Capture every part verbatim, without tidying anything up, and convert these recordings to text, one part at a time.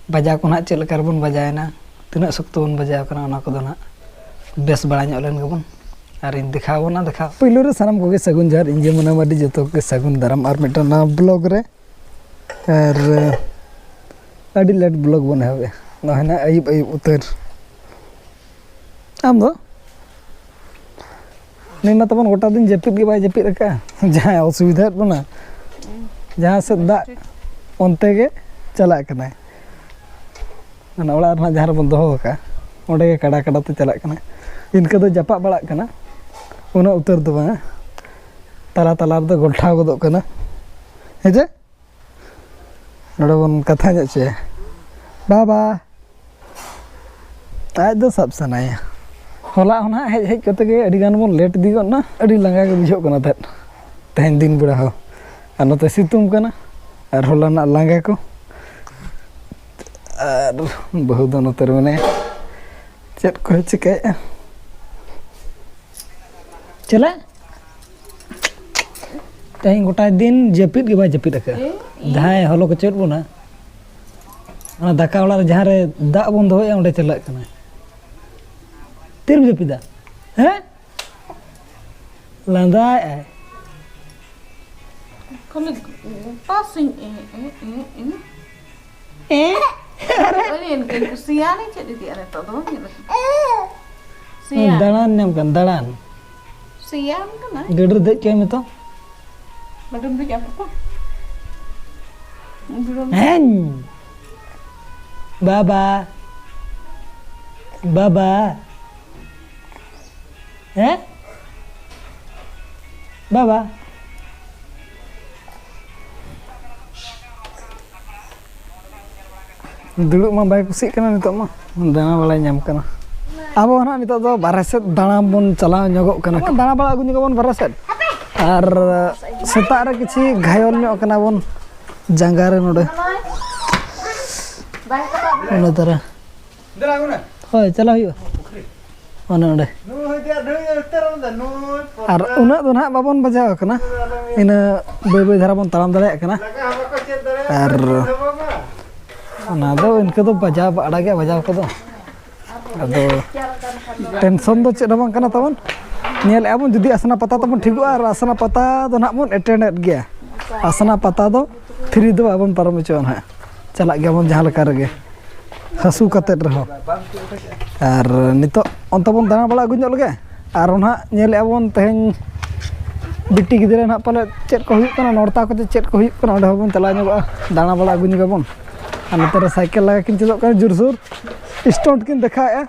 ᱵᱟᱡᱟᱣ ᱠᱚ ᱱᱟᱦᱟᱜ ᱪᱮᱫ ᱞᱮᱠᱟ ᱨᱮᱵᱚᱱ ᱵᱟᱡᱟᱣᱮᱱᱟ, ᱛᱤᱱᱟᱹᱜ ᱥᱚᱠᱛᱚ ᱵᱚᱱ ᱵᱟᱡᱟᱣ ᱠᱟᱱᱟ, ᱚᱱᱟ ᱠᱚᱫᱚ ᱱᱟᱦᱟᱜ ᱵᱮᱥ ᱵᱟᱲᱟ ᱧᱚᱜ ᱞᱮᱱ ᱜᱮᱵᱚᱱ ᱟᱨᱤᱧ ᱫᱮᱠᱷᱟᱣ ᱵᱚᱱᱟ ᱫᱮᱠᱷᱟᱣ᱾ ᱯᱳᱭᱞᱳ ᱨᱮ ᱥᱟᱱᱟᱢ ᱠᱚᱜᱮ ᱥᱟᱹᱜᱩᱱ ᱡᱚᱦᱟᱨ, ᱤᱧ ᱡᱮ ᱢᱚᱱᱮ ᱢᱟᱹᱰᱤ ᱡᱚᱛᱚ ᱠᱚᱜᱮ ᱥᱟᱹᱜᱩᱱ ᱫᱟᱨᱟᱢ ᱟᱨ ᱢᱤᱫᱴᱟᱝ ᱱᱟᱣᱟ ᱵᱞᱚᱜ ᱨᱮ᱾ ᱟᱨ ᱟᱹᱰᱤ ᱞᱮᱴ ᱵᱞᱚᱜ ᱵᱚᱱ ᱮᱦᱚᱵᱮᱜᱼᱟ, ᱱᱚᱜᱼᱚᱭ ᱱᱟᱦᱟᱜ ᱟᱹᱭᱩᱵ ᱟᱹᱭᱩᱵ ᱩᱛᱟᱹᱨ᱾ ᱟᱢ ᱫᱚ? ᱱᱩᱭ ᱢᱟ ᱛᱟᱵᱚᱱ ᱜᱚᱴᱟ ᱫᱤᱱ ᱡᱟᱹᱯᱤᱫ ᱜᱮ ᱵᱟᱭ ᱡᱟᱹᱯᱤᱫ ᱟᱠᱟᱫᱼᱟ᱾ ᱡᱟᱦᱟᱸᱭ ᱚᱥᱩᱵᱤᱫᱷᱟᱭᱮᱫ ᱵᱚᱱᱟ, ᱡᱟᱦᱟᱸ ᱥᱮᱫ ᱫᱟᱜ, ᱚᱱᱛᱮ ᱜᱮ ᱪᱟᱞᱟᱜ ᱠᱟᱱᱟᱭ᱾ ᱢᱟᱱᱮ ᱚᱲᱟᱜ ᱨᱮᱱᱟᱜ ᱡᱟᱦᱟᱸ ᱨᱮᱵᱚᱱ ᱫᱚᱦᱚ ᱟᱠᱟᱫᱼᱟ, ᱚᱸᱰᱮ ᱜᱮ ᱠᱟᱰᱟ ᱠᱟᱰᱟ ᱛᱮ ᱪᱟᱞᱟᱜ ᱠᱟᱱᱟᱭ᱾ ᱤᱱᱠᱟᱹ ᱫᱚ ᱡᱟᱯᱟᱜ ᱵᱟᱲᱟᱜ ᱠᱟᱱᱟ, ᱩᱱᱟᱹᱜ ᱩᱛᱟᱹᱨ ᱫᱚ ᱵᱟᱝᱟ, ᱛᱟᱞᱟ ᱛᱟᱞᱟ ᱨᱮᱫᱚ ᱜᱚᱞᱴᱷᱟᱣ ᱜᱚᱫᱚᱜ ᱠᱟᱱᱟ᱾ ᱦᱮᱸ ᱪᱮ? ᱱᱚᱰᱮ ᱵᱚᱱ ᱠᱟᱛᱷᱟ ᱧᱚᱜ ᱦᱚᱪᱚᱭᱟ᱾ ᱵᱟᱵᱟ, ᱟᱡ ᱫᱚ ᱥᱟᱵ ᱥᱟᱱᱟᱭᱟ᱾ ᱦᱚᱞᱟ ᱦᱚᱸ ᱱᱟᱦᱟᱜ ᱦᱮᱡ ᱦᱮᱡ ᱠᱟᱛᱮ ᱜᱮ ᱟᱹᱰᱤ ᱜᱟᱱ ᱵᱚᱱ ᱞᱮᱴ ᱤᱫᱤ ᱜᱚᱫ ᱱᱟ, ᱟᱹᱰᱤ ᱞᱟᱸᱜᱟ ᱜᱮ ᱵᱩᱡᱷᱟᱹᱜ ᱠᱟᱱᱟ ᱛᱟᱦᱮᱸᱫ ᱛᱮᱦᱮᱧ ᱫᱤᱱ ᱵᱮᱲᱟ ᱦᱚᱸ᱾ ᱟᱨ ᱱᱚᱛᱮ ᱥᱤᱛᱩᱝ ᱠᱟᱱᱟ, ᱟᱨ ᱦᱚᱞᱟ ᱨᱮᱱᱟᱜ ᱞᱟᱸᱜᱟ ᱠᱚ, ᱟᱨ ᱵᱟᱹᱦᱩ ᱫᱚ ᱱᱚᱛᱮ ᱨᱮ ᱢᱮᱱᱟᱭᱟ, ᱪᱮᱫ ᱠᱚᱭ ᱪᱤᱠᱟᱹᱭᱮᱫᱼᱟ? ᱪᱮᱞᱮ? ᱛᱮᱦᱮᱧ ᱜᱚᱴᱟ ᱫᱤᱱ ᱡᱟᱹᱯᱤᱫ ᱜᱮ ᱵᱟᱭ ᱡᱟᱹᱯᱤᱫ ᱟᱠᱟᱫᱼᱟ᱾ ᱮ? ᱡᱟᱦᱟᱸᱭ ᱦᱚᱞᱚ ᱠᱚᱪᱚᱭᱮᱫ ᱵᱚᱱᱟ, ᱚᱱᱟ ᱫᱟᱠᱟ ᱚᱲᱟᱜ ᱨᱮ ᱡᱟᱦᱟᱸ ᱨᱮ ᱫᱟᱜ ᱵᱚᱱ ᱫᱚᱦᱚᱭᱟ, ᱚᱸᱰᱮ ᱪᱟᱞᱟᱜ ᱠᱟᱱᱟᱭ᱾ ᱛᱤᱨᱮᱢ ᱡᱟᱹᱯᱤᱫᱟ? ᱦᱮᱸ? ᱞᱟᱸᱫᱟᱭᱮᱜᱼᱟᱭ᱾ ᱠᱷᱟᱹᱞᱤ ᱜᱚᱴᱟ ᱥᱤᱧ ᱮ, ᱮ, ᱮ, ᱮ᱾ ᱮ? ᱟᱨᱮ, ᱟᱹᱞᱤᱧ ᱮᱱᱠᱟᱹᱧ ᱠᱩᱥᱤᱭᱟᱱ ᱪᱮᱫ ᱤᱫᱤᱜᱼᱟ ᱱᱤᱛᱚᱜ ᱫᱚ ᱵᱟᱹᱧ ᱧᱮᱞ ᱟᱠᱟᱫᱟ᱾ ᱥᱮᱭᱟᱱ᱾ ᱫᱟᱬᱟᱱ ᱧᱟᱢ ᱠᱟᱱ, ᱫᱟᱬᱟᱱ᱾ ᱥᱮᱭᱟᱱ ᱠᱟᱱᱟᱭ᱾ ᱜᱟᱹᱰᱤ ᱨᱮ ᱫᱮᱡ ᱠᱟᱭ ᱢᱮ ᱛᱚ᱾ ᱜᱟᱹᱰᱤᱢ ᱫᱮᱡ ᱟᱠᱚ ᱛᱚ? ᱦᱮᱸ᱾ ᱵᱟᱵᱟ᱾ ᱵᱟᱵᱟ᱾ ᱦᱮᱸ? ᱵᱟᱵᱟ᱾ ᱫᱩᱲᱩᱵ ᱢᱟ ᱵᱟᱭ ᱠᱩᱥᱤᱜ ᱠᱟᱱᱟ ᱱᱤᱛᱚᱜ ᱢᱟ, ᱫᱟᱬᱟ ᱵᱟᱲᱟᱭ ᱧᱟᱢ ᱠᱟᱱᱟ᱾ ᱟᱵᱚ ᱱᱟᱦᱟᱜ ᱱᱤᱛᱚᱜ ᱫᱚ ᱵᱟᱨᱦᱮ ᱥᱮᱫ ᱫᱟᱬᱟ ᱵᱚᱱ ᱪᱟᱞᱟᱣ ᱧᱚᱜᱚᱜ ᱠᱟᱱᱟ᱾ ᱟᱵᱚ ᱫᱟᱬᱟ ᱵᱟᱲᱟ ᱟᱹᱜᱩ ᱧᱚᱜ ᱟᱵᱚᱱ ᱵᱟᱨᱦᱮ ᱥᱮᱫ᱾ ᱟᱨ ᱥᱮᱛᱟᱜ ᱨᱮ ᱠᱤᱪᱷᱤ ᱜᱷᱟᱭᱚᱞ ᱧᱚᱜ ᱠᱟᱱᱟ ᱵᱚᱱ ᱡᱟᱸᱜᱟ ᱨᱮ ᱱᱚᱰᱮ᱾ ᱚᱱᱟ ᱫᱟᱨᱟ᱾ ᱦᱳᱭ, ᱪᱟᱞᱟᱣ ᱦᱩᱭᱩᱜᱼᱟ᱾ ᱚᱱᱮ ᱚᱸᱰᱮ᱾ ᱟᱨ ᱩᱱᱟᱹᱜ ᱫᱚ ᱱᱟᱦᱟᱜ ᱵᱟᱵᱚᱱ ᱵᱟᱡᱟᱣ ᱠᱟᱱᱟ, ᱤᱱᱟᱹ ᱵᱟᱹᱭ ᱵᱟᱹᱭ ᱫᱷᱟᱨᱟ ᱵᱚᱱ ᱛᱟᱲᱟᱢ ᱫᱟᱲᱮᱭᱟᱜ ᱠᱟᱱᱟ᱾ ᱟᱨ ᱚᱱᱟ ᱫᱚ ᱤᱱᱠᱟᱹ ᱫᱚ ᱵᱟᱡᱟᱣ ᱟᱲᱟ ᱜᱮᱭᱟ, ᱵᱟᱡᱟᱣ ᱠᱚᱫᱚ᱾ ᱟᱫᱚ ᱴᱮᱱᱥᱚᱱ ᱫᱚ ᱪᱮᱫ ᱦᱚᱸ ᱵᱟᱝ ᱠᱟᱱᱟ ᱛᱟᱵᱚᱱ᱾ ᱧᱮᱞᱮᱫᱼᱟ ᱵᱚᱱ, ᱡᱩᱫᱤ ᱟᱥᱱᱟ ᱯᱟᱛᱟ ᱛᱟᱵᱚᱱ ᱴᱷᱤᱠᱚᱜᱼᱟ, ᱟᱨ ᱟᱥᱱᱟ ᱯᱟᱛᱟ ᱫᱚ ᱱᱟᱦᱟᱜ ᱵᱚᱱ ᱮᱴᱮᱱᱰᱮᱫ ᱜᱮᱭᱟ᱾ ᱟᱥᱱᱟ ᱯᱟᱛᱟ ᱫᱚ ᱯᱷᱨᱤ ᱫᱚ ᱵᱟᱵᱚᱱ ᱯᱟᱨᱚᱢ ᱦᱚᱪᱚᱜᱼᱟ ᱱᱟᱦᱟᱜ, ᱪᱟᱞᱟᱜ ᱜᱮᱭᱟᱵᱚᱱ ᱡᱟᱦᱟᱸ ᱞᱮᱠᱟ ᱨᱮᱜᱮ, ᱦᱟᱹᱥᱩ ᱠᱟᱛᱮᱫ ᱨᱮᱦᱚᱸ᱾ ᱟᱨ ᱱᱤᱛᱚᱜ ᱚᱱᱛᱮ ᱵᱚᱱ ᱫᱟᱬᱟ ᱵᱟᱲᱟ ᱟᱹᱜᱩ ᱧᱚᱜ ᱞᱮᱜᱮ, ᱟᱨ ᱱᱟᱦᱟᱜ ᱧᱮᱞᱮᱫᱼᱟ ᱵᱚᱱ ᱛᱮᱦᱮᱧ ᱵᱤᱴᱤ ᱜᱤᱫᱽᱨᱟᱹ ᱱᱟᱦᱟᱜ ᱯᱟᱞᱮ ᱪᱮᱫ ᱠᱚ ᱦᱩᱭᱩᱜ ᱠᱟᱱᱟ, ᱱᱚᱲᱛᱟ ᱠᱚᱛᱮ ᱪᱮᱫ ᱠᱚ ᱦᱩᱭᱩᱜ ᱠᱟᱱᱟ, ᱚᱸᱰᱮ ᱦᱚᱸᱵᱚᱱ ᱪᱟᱞᱟᱣ ᱧᱚᱜᱚᱜᱼᱟ, ᱫᱟᱬᱟ ᱵᱟᱲᱟ ᱟᱹᱜᱩ ᱧᱚᱜᱟᱵᱚᱱ᱾ ᱟᱨ ᱱᱚᱛᱮ ᱨᱮ ᱥᱟᱭᱠᱮᱞ ᱞᱟᱜᱟ ᱠᱤᱱ ᱪᱮᱫᱚᱜ ᱠᱟᱱᱟ, ᱡᱳᱨᱥᱳᱨ ᱥᱴᱚᱱᱴ ᱠᱤᱱ ᱫᱮᱠᱷᱟᱣᱮᱫᱼᱟ᱾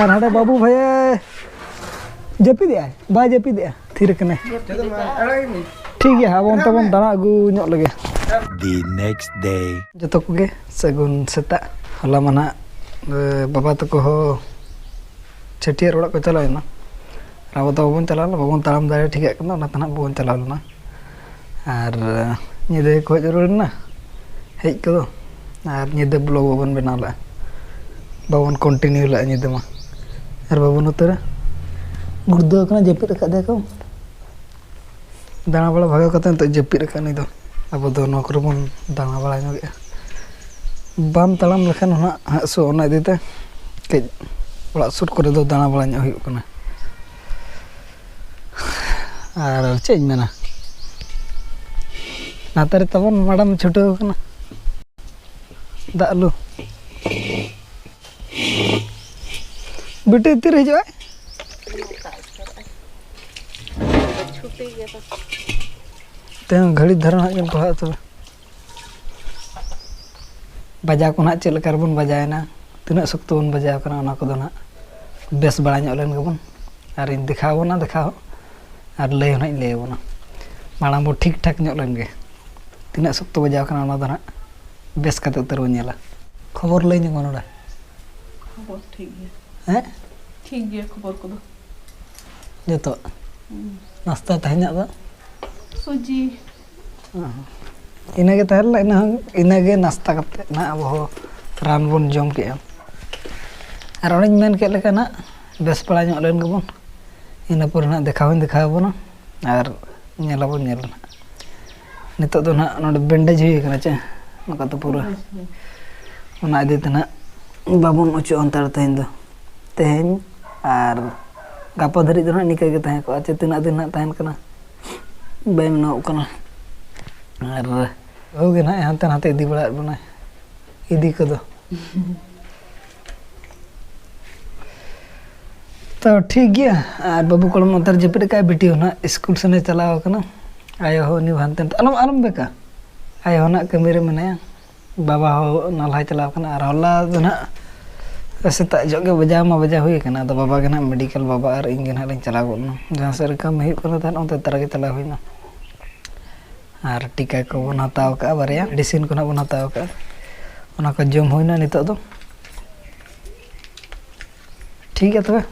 ᱟᱨ ᱦᱟᱸᱰᱮ ᱵᱟᱹᱵᱩ ᱵᱷᱟᱭᱮ ᱡᱟᱹᱯᱤᱫᱮᱜᱼᱟᱭ, ᱵᱟᱭ ᱡᱟᱹᱯᱤᱫᱮᱜᱼᱟ, ᱛᱷᱤᱨ ᱠᱟᱱᱟᱭ᱾ ᱴᱷᱤᱠ ᱜᱮᱭᱟ, ᱟᱵᱚ ᱚᱱᱛᱮ ᱵᱚᱱ ᱫᱟᱬᱟ ᱟᱹᱜᱩ ᱧᱚᱜ ᱞᱮᱜᱮ᱾ The next day. ᱡᱚᱛᱚ ᱠᱚᱜᱮ ᱥᱟᱹᱜᱩᱱ ᱥᱮᱛᱟᱜ᱾ ᱦᱚᱞᱟ ᱢᱟ ᱱᱟᱦᱟᱜ, ᱮ, ᱵᱟᱵᱟ ᱛᱟᱠᱚ ᱦᱚᱸ ᱪᱷᱟᱹᱴᱭᱟᱹᱨ ᱚᱲᱟᱜ ᱠᱚ ᱪᱟᱞᱟᱣ ᱮᱱᱟ᱾ ᱟᱨ ᱟᱵᱚ ᱫᱚ ᱵᱟᱵᱚᱱ ᱪᱟᱞᱟᱣ ᱞᱮᱱᱟ, ᱵᱟᱵᱚᱱ ᱛᱟᱲᱟᱢ ᱫᱟᱲᱮ ᱴᱷᱤᱠᱟᱹᱜ ᱠᱟᱱᱟ, ᱚᱱᱟᱛᱮ ᱱᱟᱦᱟᱜ ᱵᱟᱵᱚᱱ ᱪᱟᱞᱟᱣ ᱞᱮᱱᱟ᱾ ᱟᱨ, ᱮ, ᱧᱤᱫᱟᱹ ᱜᱮᱠᱚ ᱦᱮᱡ ᱨᱩᱣᱟᱹᱲ ᱮᱱᱟ, ᱦᱮᱡ ᱠᱚᱫᱚ᱾ ᱟᱨ ᱧᱤᱫᱟᱹ ᱵᱞᱚᱜ ᱵᱟᱵᱚᱱ ᱵᱮᱱᱟᱣ ᱞᱮᱫᱼᱟ, ᱵᱟᱵᱚᱱ ᱠᱚᱱᱴᱤᱱᱤᱭᱩ ᱞᱮᱫᱼᱟ ᱧᱤᱫᱟᱹ ᱢᱟ᱾ ᱟᱨ ᱵᱟᱵᱚᱱ ᱩᱛᱟᱹᱨᱟ, ᱜᱩᱲᱫᱟᱹᱣ ᱠᱟᱱᱟ, ᱡᱟᱹᱯᱤᱫ ᱟᱠᱟᱫ ᱫᱮᱭᱟ ᱠᱚ᱾ ᱫᱟᱬᱟ ᱵᱟᱲᱟ ᱵᱷᱟᱜᱟᱣ ᱠᱟᱛᱮ ᱱᱤᱛᱚᱜ ᱡᱟᱹᱯᱤᱫ ᱟᱠᱟᱫ ᱱᱩᱭ ᱫᱚ᱾ ᱟᱵᱚ ᱫᱚ ᱱᱚᱣᱟ ᱠᱚᱨᱮ ᱵᱚᱱ ᱫᱟᱬᱟ ᱵᱟᱲᱟ ᱧᱚᱜᱮᱜᱼᱟ᱾ ᱵᱟᱢ ᱛᱟᱲᱟᱢ ᱞᱮᱠᱷᱟᱱ ᱦᱟᱸᱜ ᱦᱟᱹᱥᱩ, ᱚᱱᱟ ᱤᱫᱤ ᱛᱮ ᱠᱟᱹᱡ ᱚᱲᱟᱜ ᱥᱩᱨ ᱠᱚᱨᱮ ᱫᱚ ᱫᱟᱬᱟ ᱵᱟᱲᱟ ᱧᱚᱜ ᱦᱩᱭᱩᱜ ᱠᱟᱱᱟ᱾ ᱟᱨ ᱪᱮᱫ ᱤᱧ ᱢᱮᱱᱟ, ᱱᱟᱛᱮ ᱨᱮ ᱛᱟᱵᱚᱱ ᱢᱮᱰᱟᱢ ᱪᱷᱩᱴᱟᱹᱣ ᱠᱟᱱᱟ ᱫᱟᱜ ᱞᱩ᱾ ᱵᱤᱴᱤ ᱛᱤᱨᱮ ᱦᱤᱡᱩᱜ ᱟᱭ? ᱪᱷᱩᱴᱤ ᱜᱮᱭᱟ ᱛᱚ᱾ ᱛᱮᱦᱮᱧ ᱜᱷᱟᱹᱲᱤᱡ ᱫᱷᱟᱨᱟ ᱦᱟᱸᱜ ᱠᱤᱱ ᱯᱟᱲᱦᱟᱜᱼᱟ ᱛᱚᱵᱮ᱾ ᱵᱟᱡᱟᱣ ᱠᱚ ᱱᱟᱦᱟᱜ ᱪᱮᱫ ᱞᱮᱠᱟ ᱨᱮᱵᱚᱱ ᱵᱟᱡᱟᱣᱮᱱᱟ, ᱛᱤᱱᱟᱹᱜ ᱥᱚᱠᱛᱚ ᱵᱚᱱ ᱵᱟᱡᱟᱣ ᱠᱟᱱᱟ, ᱚᱱᱟ ᱠᱚᱫᱚ ᱱᱟᱦᱟᱜ ᱵᱮᱥ ᱵᱟᱲᱟ ᱧᱚᱜ ᱞᱮᱱ ᱜᱮᱵᱚᱱ᱾ ᱟᱨᱤᱧ ᱫᱮᱠᱷᱟᱣ ᱟᱵᱚᱱᱟ ᱫᱮᱠᱷᱟᱣ ᱦᱚᱸ, ᱟᱨ ᱞᱟᱹᱭ ᱦᱚᱸ ᱱᱟᱦᱟᱜ ᱤᱧ ᱞᱟᱹᱭ ᱟᱵᱚᱱᱟ᱾ ᱢᱟᱲᱟᱝ ᱵᱚᱱ ᱴᱷᱤᱠ ᱴᱷᱟᱠ ᱧᱚᱜ ᱞᱮᱱ ᱜᱮ, ᱛᱤᱱᱟᱹᱜ ᱥᱚᱠᱛᱚ ᱵᱟᱡᱟᱣ ᱠᱟᱱᱟ, ᱚᱱᱟ ᱫᱚ ᱱᱟᱦᱟᱜ ᱵᱮᱥ ᱠᱟᱛᱮ ᱩᱛᱟᱹᱨ ᱵᱚᱱ ᱧᱮᱞᱟ᱾ ᱠᱷᱚᱵᱚᱨ ᱞᱟᱹᱭ ᱧᱚᱜ ᱢᱮ ᱱᱚᱰᱮ᱾ ᱠᱷᱚᱵᱚᱨ ᱴᱷᱤᱠ ᱜᱮᱭᱟ᱾ ᱦᱮᱸ? ᱴᱷᱤᱠ ᱜᱮᱭᱟ ᱠᱷᱚᱵᱚᱨ ᱠᱚᱫᱚ᱾ ᱡᱚᱛᱚ? ᱦᱩᱸ᱾ ᱱᱟᱥᱛᱟ ᱛᱮᱦᱮᱧᱟᱜ ᱫᱚ? ᱥᱩᱡᱤ᱾ ᱚ᱾ ᱤᱱᱟᱹᱜᱮ ᱛᱟᱦᱮᱸ ᱞᱮᱱᱟ, ᱤᱱᱟᱹ ᱦᱚᱸ, ᱤᱱᱟᱹᱜᱮ ᱱᱟᱥᱛᱟ ᱠᱟᱛᱮᱫ ᱱᱟᱦᱟᱜ ᱟᱵᱚ ᱦᱚᱸ ᱨᱟᱱ ᱵᱚᱱ ᱡᱚᱢ ᱠᱮᱜᱼᱟ᱾ ᱟᱨ ᱚᱱᱮᱧ ᱢᱮᱱ ᱠᱮᱫ ᱞᱮᱠᱟ ᱱᱟᱦᱟᱜ, ᱵᱮᱥ ᱵᱟᱲᱟ ᱧᱚᱜ ᱞᱮᱱ ᱜᱮᱵᱚᱱ᱾ ᱤᱱᱟᱹ ᱯᱚᱨᱮ ᱱᱟᱦᱟᱜ ᱫᱮᱠᱷᱟᱣ ᱦᱚᱸᱧ ᱫᱮᱠᱷᱟᱣ ᱟᱵᱚᱱᱟ ᱟᱨ ᱧᱮᱞ ᱟᱵᱚᱱ ᱧᱮᱞ ᱱᱟᱦᱟᱜ᱾ ᱱᱤᱛᱚᱜ ᱫᱚ ᱱᱟᱦᱟᱜ ᱱᱚᱰᱮ ᱵᱮᱱᱰᱮᱡᱽ ᱦᱩᱭ ᱠᱟᱱᱟ ᱪᱮ, ᱱᱚᱝᱠᱟ ᱛᱮ ᱯᱩᱨᱟᱹ᱾ ᱦᱳᱭ, ᱦᱳᱭ᱾ ᱚᱱᱟ ᱤᱫᱤ ᱛᱮ ᱱᱟᱦᱟᱜ ᱵᱟᱵᱚᱱ ᱚᱪᱚᱜ ᱦᱟᱛᱟᱲᱟ ᱛᱮᱦᱮᱧ ᱫᱚ᱾ ᱛᱮᱦᱮᱧ ᱟᱨ ᱜᱟᱯᱟ ᱫᱷᱟᱹᱨᱤᱡ ᱫᱚ ᱱᱟᱦᱟᱜ ᱱᱤᱝᱠᱟᱹ ᱜᱮ ᱛᱟᱦᱮᱸ ᱠᱚᱜᱼᱟ᱾ ᱪᱮ ᱛᱤᱱᱟᱹᱜ ᱫᱤᱱ ᱱᱟᱦᱟᱜ ᱛᱟᱦᱮᱱ ᱠᱟᱱᱟ, ᱵᱟᱭ ᱢᱮᱱᱚᱜ ᱠᱟᱱᱟ᱾ ᱟᱨ ᱵᱟᱹᱦᱩ ᱜᱮ ᱱᱟᱦᱟᱜ ᱦᱟᱱᱛᱮ ᱱᱟᱛᱮ ᱤᱫᱤ ᱵᱟᱲᱟᱭᱮᱫ ᱵᱚᱱᱟᱭ, ᱤᱫᱤ ᱠᱚᱫᱚ᱾ ᱛᱚ ᱴᱷᱤᱠ ᱜᱮᱭᱟ᱾ ᱟᱨ ᱵᱟᱹᱵᱩ ᱠᱚᱲᱟ ᱢᱟ ᱚᱱᱛᱮ ᱨᱮ ᱡᱟᱹᱯᱤᱫ ᱟᱠᱟᱫ, ᱵᱤᱴᱤ ᱦᱚᱸ ᱱᱟᱦᱟᱜ ᱥᱠᱩᱞ ᱥᱮᱱᱮ ᱪᱟᱞᱟᱣ ᱟᱠᱟᱱᱟ᱾ ᱟᱭᱳ ᱦᱚᱸ ᱩᱱᱤ ᱦᱚᱸ ᱦᱟᱱᱛᱮ ᱱᱟᱛᱮ, ᱟᱞᱚᱢ, ᱟᱞᱚᱢ ᱵᱮᱠᱟ᱾ ᱟᱭᱳ ᱦᱚᱸ ᱱᱟᱦᱟᱜ ᱠᱟᱹᱢᱤ ᱨᱮ ᱢᱮᱱᱟᱭᱟ, ᱵᱟᱵᱟ ᱦᱚᱸ ᱱᱟᱞᱦᱟᱭ ᱪᱟᱞᱟᱣ ᱟᱠᱟᱱᱟ᱾ ᱟᱨ ᱦᱚᱞᱟ ᱫᱚ ᱱᱟᱦᱟᱜ ᱥᱮᱛᱟᱜ ᱡᱚᱜ ᱜᱮ ᱵᱟᱡᱟᱣ ᱢᱟ ᱵᱟᱡᱟᱣ ᱦᱩᱭ ᱟᱠᱟᱱᱟ, ᱟᱫᱚ ᱵᱟᱵᱟ ᱜᱮ ᱱᱟᱦᱟᱜ ᱢᱮᱰᱤᱠᱮᱞ, ᱵᱟᱵᱟ ᱟᱨ ᱤᱧ ᱜᱮ ᱱᱟᱦᱟᱜ ᱞᱤᱧ ᱪᱟᱞᱟᱣ ᱜᱚᱫ ᱮᱱᱟ᱾ ᱡᱟᱦᱟᱸ ᱥᱮᱫ ᱨᱮ ᱠᱟᱹᱢᱤ ᱦᱩᱭᱩᱜ ᱠᱟᱱᱟ ᱛᱟᱦᱮᱸᱫ, ᱚᱱᱛᱮ ᱛᱟᱨᱟ ᱜᱮ ᱪᱟᱞᱟᱣ ᱦᱩᱭ ᱮᱱᱟ᱾ ᱟᱨ ᱴᱤᱠᱟ ᱠᱚᱵᱚᱱ ᱦᱟᱛᱟᱣ ᱠᱟᱜᱼᱟ ᱵᱟᱨᱭᱟ, ᱢᱮᱰᱤᱥᱤᱱ ᱠᱚ ᱱᱟᱦᱟᱜ ᱵᱚᱱ ᱦᱟᱛᱟᱣ ᱠᱟᱜᱼᱟ, ᱚᱱᱟ ᱠᱚ ᱡᱚᱢ ᱦᱩᱭᱱᱟ ᱱᱤᱛᱚᱜ ᱫᱚ᱾ ᱴᱷᱤᱠ ᱜᱮᱭᱟ ᱛᱚᱵᱮ,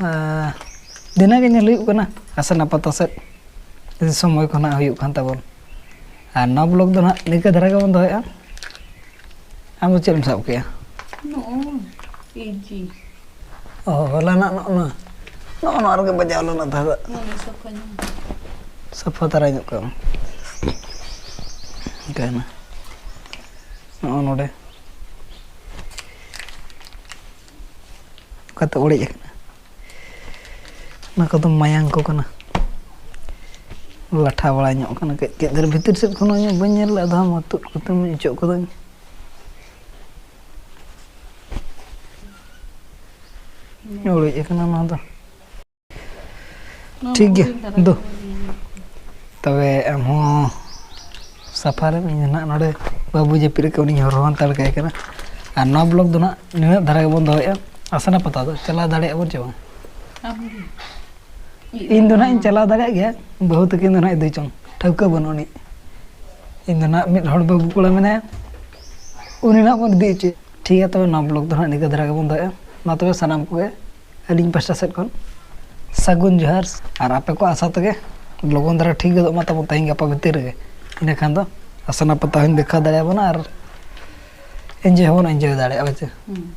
ᱟᱨ ᱫᱷᱤᱱᱟᱹᱝ ᱜᱮ ᱧᱮᱞ ᱦᱩᱭᱩᱜ ᱠᱟᱱᱟ ᱦᱟᱥᱟᱱᱟ ᱯᱟᱛᱟ ᱥᱮᱫ, ᱡᱩᱫᱤ ᱥᱚᱢᱚᱭ ᱠᱚ ᱱᱟᱦᱟᱜ ᱦᱩᱭᱩᱜ ᱠᱷᱟᱱ ᱛᱟᱵᱚᱱ᱾ ᱟᱨ ᱱᱚᱣᱟ ᱵᱞᱚᱜ ᱫᱚ ᱱᱟᱦᱟᱜ ᱱᱤᱝᱠᱟᱹ ᱫᱷᱟᱨᱟ ᱜᱮᱵᱚᱱ ᱫᱚᱦᱚᱭᱮᱫᱼᱟ᱾ ᱟᱢ ᱫᱚ ᱪᱮᱫ ᱮᱢ ᱥᱟᱵ ᱠᱮᱜᱼᱟ? ᱱᱚᱜᱼᱚᱭ, ᱤᱡᱤ᱾ ᱚ, ᱦᱚᱞᱟᱱᱟᱜ ᱱᱚᱜᱼᱚ ᱱᱚᱣᱟ, ᱱᱚᱜᱼᱚ ᱱᱚᱣᱟ ᱨᱮᱜᱮ ᱵᱟᱡᱟᱣ ᱞᱮᱱᱟ ᱛᱟᱦᱮᱸᱫ᱾ ᱱᱚᱣᱟ ᱥᱟᱯᱷᱟ ᱧᱚᱜ᱾ ᱥᱟᱯᱷᱟ ᱫᱷᱟᱨᱟ ᱧᱚᱜ ᱠᱟᱜ ᱢᱮ᱾ ᱚᱱᱠᱟᱭᱮᱱᱟ᱾ ᱱᱚᱜᱼᱚ ᱱᱚᱰᱮ᱾ ᱚᱠᱟᱛᱮ ᱚᱲᱮᱡ ᱟᱠᱟᱱᱟ? ᱚᱱᱟ ᱠᱚᱫᱚ ᱢᱟᱭᱟᱝ ᱠᱚ ᱠᱟᱱᱟ᱾ ᱞᱟᱴᱷᱟ ᱵᱟᱲᱟ ᱧᱚᱜ ᱠᱟᱱᱟ ᱠᱟᱹᱡ ᱠᱟᱹᱡ ᱫᱷᱟᱨᱟ᱾ ᱵᱷᱤᱛᱤᱨ ᱥᱮᱫ ᱠᱷᱚᱱ ᱦᱚᱸ ᱤᱧᱟᱹᱜ ᱵᱟᱹᱧ ᱧᱮᱞ ᱞᱮᱫᱟ, ᱫᱷᱟᱣ ᱢᱟ ᱛᱩᱫ ᱠᱟᱛᱮᱧ ᱚᱪᱚᱜ ᱠᱟᱹᱫᱟᱹᱧ᱾ ᱚᱲᱮᱡ ᱟᱠᱟᱱᱟ ᱱᱚᱣᱟ ᱫᱚ᱾ ᱱᱚᱣᱟ ᱴᱷᱤᱠ ᱜᱮᱭᱟ, ᱦᱩᱰᱤᱧ ᱫᱷᱟᱨᱟ ᱫᱩ᱾ ᱜᱮ᱾ ᱛᱚᱵᱮ ᱟᱢ ᱦᱚᱸ ᱥᱟᱯᱷᱟ ᱨᱮ, ᱤᱧ ᱫᱚ ᱱᱟᱦᱟᱜ ᱱᱚᱰᱮ ᱵᱟᱹᱵᱩ ᱡᱟᱹᱯᱤᱫ ᱨᱮ ᱩᱱᱤᱧ ᱦᱚᱨᱦᱚ ᱦᱟᱛᱟᱲ ᱠᱟᱭ ᱠᱟᱱᱟ᱾ ᱟᱨ ᱱᱚᱣᱟ ᱵᱞᱚᱜ ᱫᱚ ᱱᱟᱦᱟᱜ ᱱᱤᱱᱟᱹᱜ ᱫᱷᱟᱨᱟ ᱜᱮᱵᱚᱱ ᱫᱚᱦᱚᱭᱮᱫᱼᱟ᱾ ᱦᱟᱥᱟᱱᱟ ᱯᱟᱛᱟ ᱫᱚ ᱪᱟᱞᱟᱣ ᱫᱟᱲᱮᱭᱟᱜᱼᱟ ᱵᱚᱱ ᱪᱮ ᱵᱟᱝ? ᱟᱢ ᱜᱮ᱾ ᱤᱧ ᱫᱚ ᱱᱟᱦᱟᱜ ᱤᱧ ᱪᱟᱞᱟᱣ ᱫᱟᱲᱮᱭᱟᱜ ᱜᱮᱭᱟ, ᱵᱟᱹᱦᱩ ᱛᱟᱹᱠᱤᱱ ᱫᱚ ᱱᱟᱦᱟᱜ ᱤᱫᱤ ᱪᱚᱝ, ᱴᱷᱟᱹᱣᱠᱟᱹ ᱵᱟᱹᱱᱩᱜ ᱟᱹᱱᱤᱡ᱾ ᱤᱧ ᱫᱚ ᱱᱟᱦᱟᱜ ᱢᱤᱫ ᱦᱚᱲ ᱵᱟᱹᱵᱩ ᱠᱚᱲᱟ ᱢᱮᱱᱟᱭᱟ, ᱩᱱᱤ ᱱᱟᱦᱟᱜ ᱵᱚᱱ ᱤᱫᱤ ᱦᱚᱪᱚᱭᱟ᱾ ᱴᱷᱤᱠ ᱜᱮᱭᱟ, ᱛᱚᱵᱮ ᱱᱚᱣᱟ ᱵᱞᱚᱜ ᱫᱚ ᱱᱟᱦᱟᱜ ᱱᱤᱝᱠᱟᱹ ᱫᱷᱟᱨᱟ ᱜᱮᱵᱚᱱ ᱫᱚᱦᱚᱭᱟ᱾ ᱢᱟ ᱛᱚᱵᱮ ᱥᱟᱱᱟᱢ ᱠᱚᱜᱮ ᱟᱹᱞᱤᱧ ᱯᱟᱥᱴᱟ ᱥᱮᱫ ᱠᱷᱚᱱ ᱥᱟᱹᱜᱩᱱ ᱡᱚᱦᱟᱨ, ᱟᱨ ᱟᱯᱮ ᱠᱚᱣᱟᱜ ᱟᱥᱟ ᱛᱮᱜᱮ ᱞᱚᱜᱚᱱ ᱫᱷᱟᱨᱟ ᱴᱷᱤᱠ ᱜᱚᱫᱚᱜ ᱢᱟ ᱛᱟᱵᱚᱱ ᱛᱮᱦᱮᱧ ᱜᱟᱯᱟ ᱵᱷᱤᱛᱤᱨ ᱨᱮᱜᱮ᱾ ᱤᱱᱟᱹᱠᱷᱟᱱ ᱫᱚ ᱦᱟᱥᱟᱱᱟ ᱯᱟᱛᱟ ᱦᱚᱸᱧ ᱫᱮᱠᱷᱟᱣ ᱫᱟᱲᱮᱭᱟᱵᱚᱱᱟ ᱟᱨ ᱮᱱᱡᱚᱭ ᱦᱚᱸᱵᱚᱱ ᱮᱱᱡᱚᱭ ᱫᱟᱲᱮᱭᱟᱜᱼᱟ, ᱦᱳᱭ ᱥᱮ? ᱦᱩᱸ᱾